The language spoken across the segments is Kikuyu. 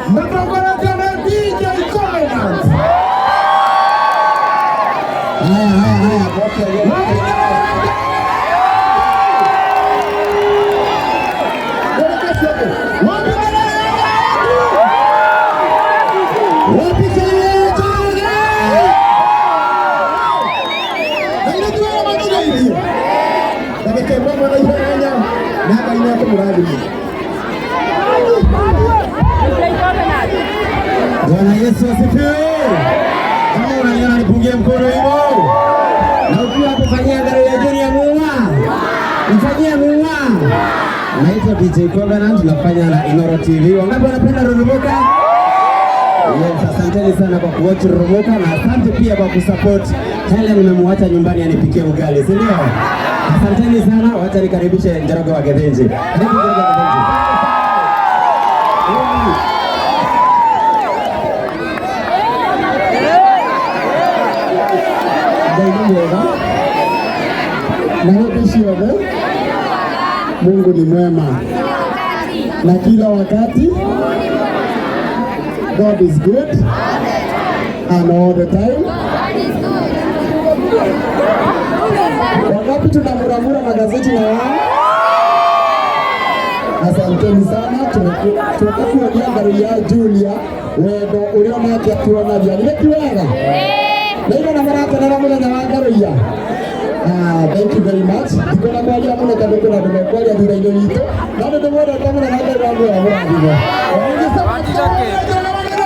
Mtongoletio na DJ Covenant. Haya, haya, haya, okay. Wapi kelele Njoroge? Na ile tuwe maneno hivi. Ndagĩka ĩmwe mwena ihenya na Ngai nĩ ekũmũrathima. Bwana Yesu asifiwe. Kama unaniona nipungie mkono hivyo. Na ukiwa hapo fanyia ngaro ya Junior muua. Mfanyia muua. Naitwa DJ Covenant, nafanya na Inoro TV. Wangapi wanapenda Rurubuka? Yes, asanteni sana kwa kuwatch Rurubuka na asante pia kwa kusupport. Helen nimemwacha nyumbani anipikie ugali, si ndio? Asanteni sana, wacha nikaribishe Njoroge wa Gethenji. Karibu Njoroge wa Gethenji. Ngai nĩ mwega na hĩndĩ ciothe. Mungu ni mwema na kila wakati. God is good and all the time. Wangapi tunamuramura magazeti na wao? Asanteni sana, tunakuonia ngari ya Julia wendo uria nake atuonagia nĩ ti wega na igana marakenera muthenya wa ngaruia. Ah, thank you very much. Ndikona kwaria muno tondu kwina andu mekwaria thutha-inĩ witũ no nĩ ndĩmwendete mũno na Ngai wangu amũrathime. Thank you so much.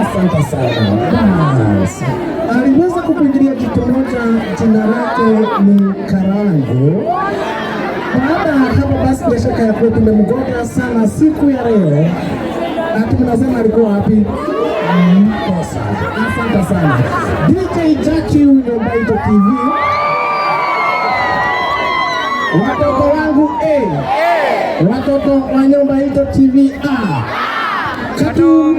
Asante sana. Basi. Aliweza kukuingilia kitu moja, jina lake ni Karango. Baada ya hapo basi, bila shaka ya kuwa tumemgoja sana siku ya leo, na tunasema alikuwa wapi? Mkosa. Asante sana DJ Jackie Nyumbaito TV, watoto wangu A, watoto wa Nyumbaito TV A, Katu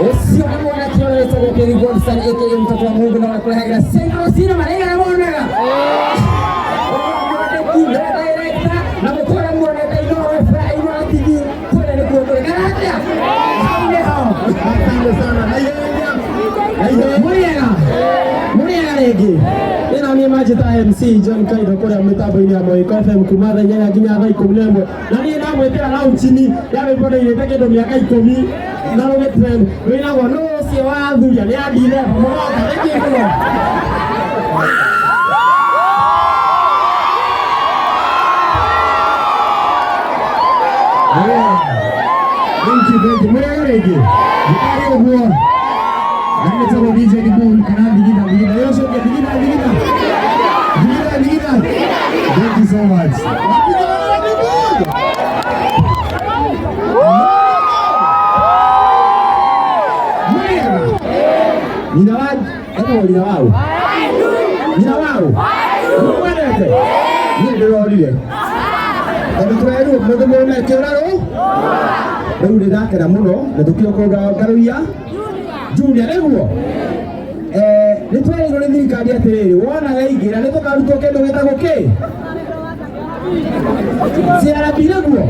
Ucio nĩ mwanake ũrĩa wĩtagwo Kelly Godson aka mtoto wa Mungu na wakurehagira Central Cinema na igana monaga mwandĩki na director na mũtũra muonete Inoro FM Inoro TV kũrĩa nĩkuo kũrĩ kana atĩa hau nĩho. Asante sana. Na ihenya. Na ihenya. Mũrĩega mũrĩega rĩngĩ ĩno niĩ manjĩta MC John Kaido kũrĩa mĩtambo-inĩ ya Moiko FM kuma thaa inyanya nginya thaa 11 na niĩ ndamwĩtĩra launchini ya rwĩmbo ndĩirĩte kĩndũ mĩaka 10 na rũgĩ trend rwĩnagwo nũ ũcio wa thuria nĩ andire mũroka thank you mũno. Thank you, thank you. Mũrĩega rĩngĩ. Gĩtarĩ ũguo. Na nĩ DJ Dibul kana Thigitha Thigitha. Yo coke Thigitha Thigitha. Thigitha Thigitha. Thank you so much. Wapi kelele ya Dibul? Mũrĩega nyina wa etagwo nyina waũ nyina waũ mwendete niĩ ndĩrorire tondũ tũrerirwo mũndũ mũrũme kĩũra rũ rĩu nĩ ndakena mũno na tũkire kũnga ngaruia Junior nĩguo nĩ twerirwo nĩ thirikari atĩrĩrĩ wona yaingĩra nĩ tũkarutwo kĩndũ gĩtagwo kĩ CRB nĩguo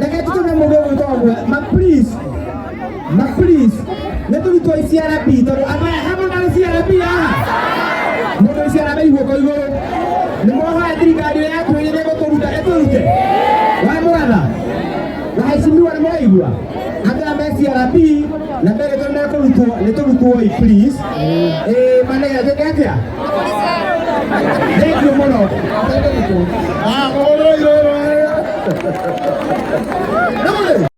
reke tũtũme mũndũ ũgwĩtwo ũmwe ma please ma please nĩ tũrutwo CRB tondũ andũ aya hamwe marĩ CRB haha mũndũ wĩ CRB guoko igũrũ nĩ mwohoya thirikari ĩrĩa yatwĩrire ĩgũtũruta ĩtũrute wa mũratha waheshimiwa nĩ mwaigua andũ aya me CRB na merĩtwo nĩ mekũrutwo nĩ tũrutwo ĩ please ĩ manega twĩke atĩa thank you mũno. Ah, oro, oro, oro. Nĩ mũrĩ?